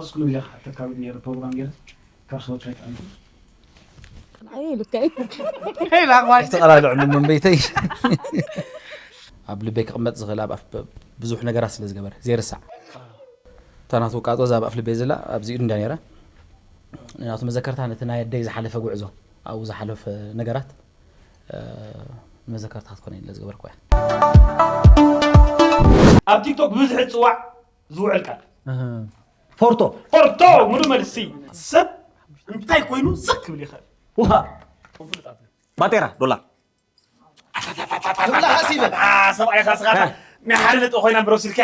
እስኩሉ ግዜ ክሓተካ ነይሩ ፕሮግራም ገይረ ካብ ሰዎች ኣይጠዓምኩ። ኣይ ልካይ ተቐላልዕሉ መንበይተይ ኣብ ልበይ ክቕመጥ ዝኽእል ኣብ ኣፍ ብዙሕ ነገራት ስለ ዝገበረ ዘይርሳዕ እታ ናቱ ቃጦ እዛ ኣብ ኣፍ ልበይ ዘላ ኣብዚ ኢዱ እንዳ ነይራ ናቱ መዘከርታ ነቲ ናይ ኣደይ ዝሓለፈ ጉዕዞ ኣብኡ ዝሓለፈ ነገራት መዘከርታ ክትኮነ ኢለ ዝገበርኩ እያ ኣብ ቲክቶክ ብብዝሒ ዝፅዋዕ ዝውዕል ቃል ፎርቶ ፎርቶ ሙሉ መልሲ ሰብ እንታይ ኮይኑ ስቅ ክብል ይኽእል ውሃ ፍሉጣት ባጤራ ዶላር ዶላ ሓሲበ ሰብኣይ ካስኻታ ናይ ሓደ ነጥቢ ኮይና ብረው ሲልካ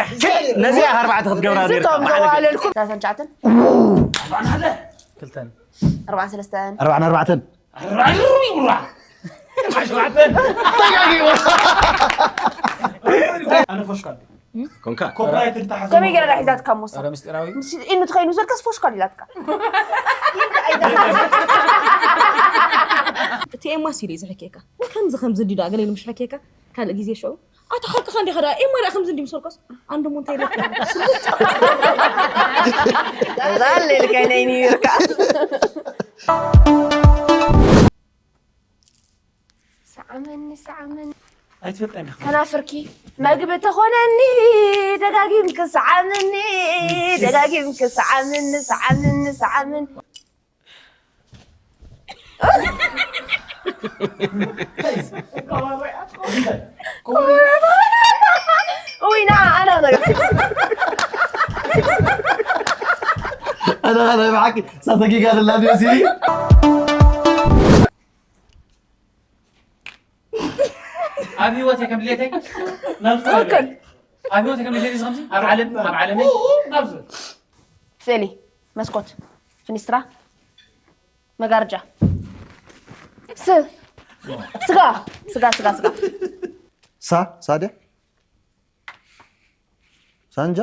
ነዚኣ ኣርባዕተ ክትገብራ ነርካ ዝቶም ዘዋለልኩም ሰላሳን ትሽዓተን ኣርባዕን ሓደ ክልተን ኣርባዕን ሰለስተን ኣርባዕን ኣርባዕተን ኣርባዕን ሩራ ኣሽባዕተን ኣነ ፈሽካል ኮንካ ኮፒራይት እንተሓሰ ከመይ ገይራ ሒዛትካ ሞሳ ረ ምስጢራዊ ኢኑ ትኸይኑ ዘልካስ ፎሽካል ኢላትካ እቲ ኤማስ ኢሉ እዩ ዝሕክየካ ከምዚ ከምዚ እንዲ ዳ ገለ ኢሉ ምሽ ሕክየካ ካልእ ግዜ ሽዑ ኣታ ሓቅኻ እንዲኻ ዳ ኤማ ዳ ከምዚ እንዲ ምሰልኮስ ኣንድሞ እንታይ ኢለካ ዛለ ኢልካ ናይ ኒውዮርካ ሰዓመኒ ሰዓመኒ ኣይትፈልጣ ኢኻ ከናፍርኪ መግቢ ተኾነኒ ደጋጊምኪ ሰዓምኒ ደጋጊምኪ ሰዓምኒ ሰዓምኒ ሰዓምኒ ኡይ ና ኣና ነገር ኣነ ኣነ ብሓቂ ሳተጊጋ ዘላ ዲዮሲ ኣብ ህይወት ከም ድሌተይ ናብ ዝጠረበ ኣብ ህይወት ከም ድሌተይ ዝኸምዚ ኣብ ዓለም ኣብ ዓለመይ ስእሊ መስኮት ፍኒስትራ መጋርጃ ስ ስጋ ስጋ ስጋ ስጋ ሳ ሳድያ ሳንጃ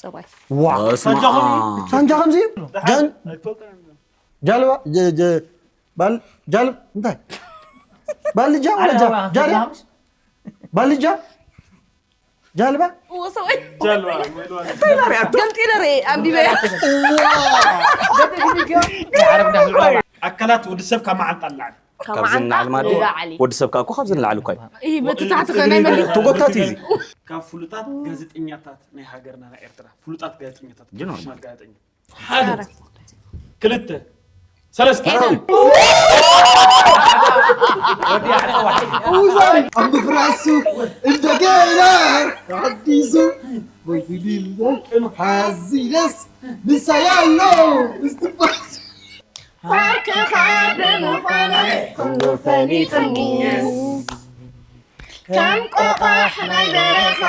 ሰብኣይ ዋ ሳንጃ ከምዚ ጃን ጃልባ ጀ- ጀ- ባል ጃልብ እንታይ ባልጃ ወላ ጃ- ጃልያ ባልጃ ጃልባ ሰብኣይ ጃልባ ገምጢለ ርአ ኣንቢበያ ኣካላት ወዲ ሰብ ካብ መዓንጣ ንላዕሊ ካብዚ ንላዕሊ ማለት ወዲ ሰብ ካብ እኮ ካብዚ ንላዕሊ እኮ እዩ በቲ ታሕቲ ከናይ መሊ ተጎታት እዩ እዚ ካብ ፍሉጣት ጋዜጠኛታት ናይ ሃገርና ናይ ኤርትራ ፍሉጣት ጋዜጠኛታት ጅኖ። ፕሮፌሽናል ጋዜጠኛ ሓደ ክልተ ሰለስተ ውዛይ ኣብ ምፍራሱ እንደገና ተሓዲሱ ወይድልለ ሓዚለስ ምሳይ ኣሎ ምስትባስ ዓርክኻ ብምዃነ ኩሉ ፈሊጥኒ ከም ቆቋሕ ናይ በረኻ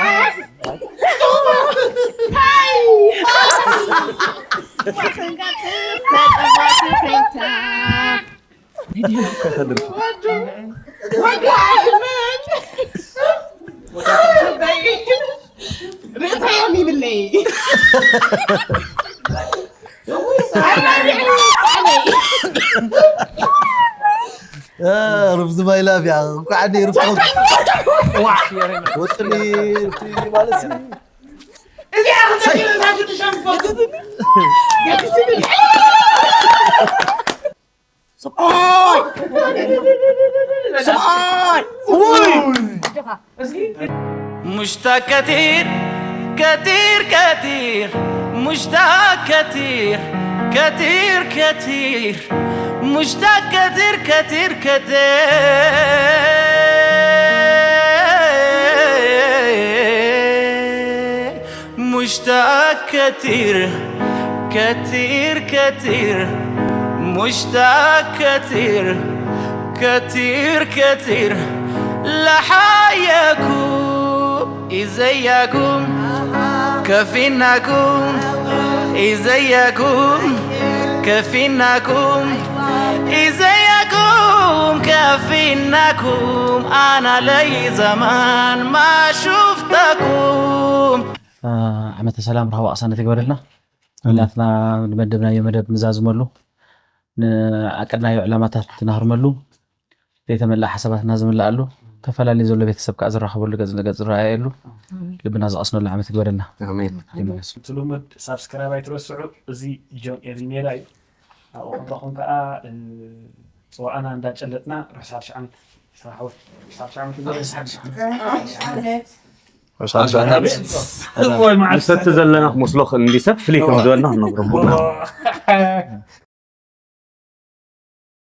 ርእሰ ሓሚምለይ ርፍዚ ማይ ላፍ እያ እንኳዕ ርፍቲ ወጥኒ ርፍቲ ማለት مشتاق كتير كتير كتير مشتاق كتير كتير كتير مشتاق كتير كتير كتير مشتاق كتير كتير كتير مشتاق كتير كتير كتير لحياكم إزيكم كفيناكم إزيكم كفيناكم إزيكم كفيناكم أنا لي زمان ما شفتكم ዓመተ ሰላም ረሃዋ ቅሳነት ይግበረልና ናትና ንመደብናዮ መደብ ንዛዝመሉ ንኣቀድናዮ ዕላማታት ትናህርመሉ ዘይተመልኣ ሓሳባትና ዝምልኣሉ ተፈላለዩ ዘሎ ቤተሰብ ከዓ ዝራኸበሉ ገጽ ንገጽ ዝረኣየሉ ልብና ዝቐስነሉ ዓመት ይግበረልና። ኣሜን። ይመለሱ። እቲ ልሙድ ሳብስክራይብ ኣይትረስዑ። እዚ ጆን ኤሪ ሜዳ እዩ። ኣብኡ ከለኹም ከዓ እ፣ ፅዋዕና እንዳጨለጥና ርሑስ ሓድሽ ዓመት። ስራሕ ወ- ርሑስ ሓድሽ ዓመት ይግበረልና። ወይ መዓልቲ ንሰቲ ዘለና ክመስሎ ክእል እንዲ ሰብ ፍልይ ከም ዝበልና ክንነግሮም ቡና።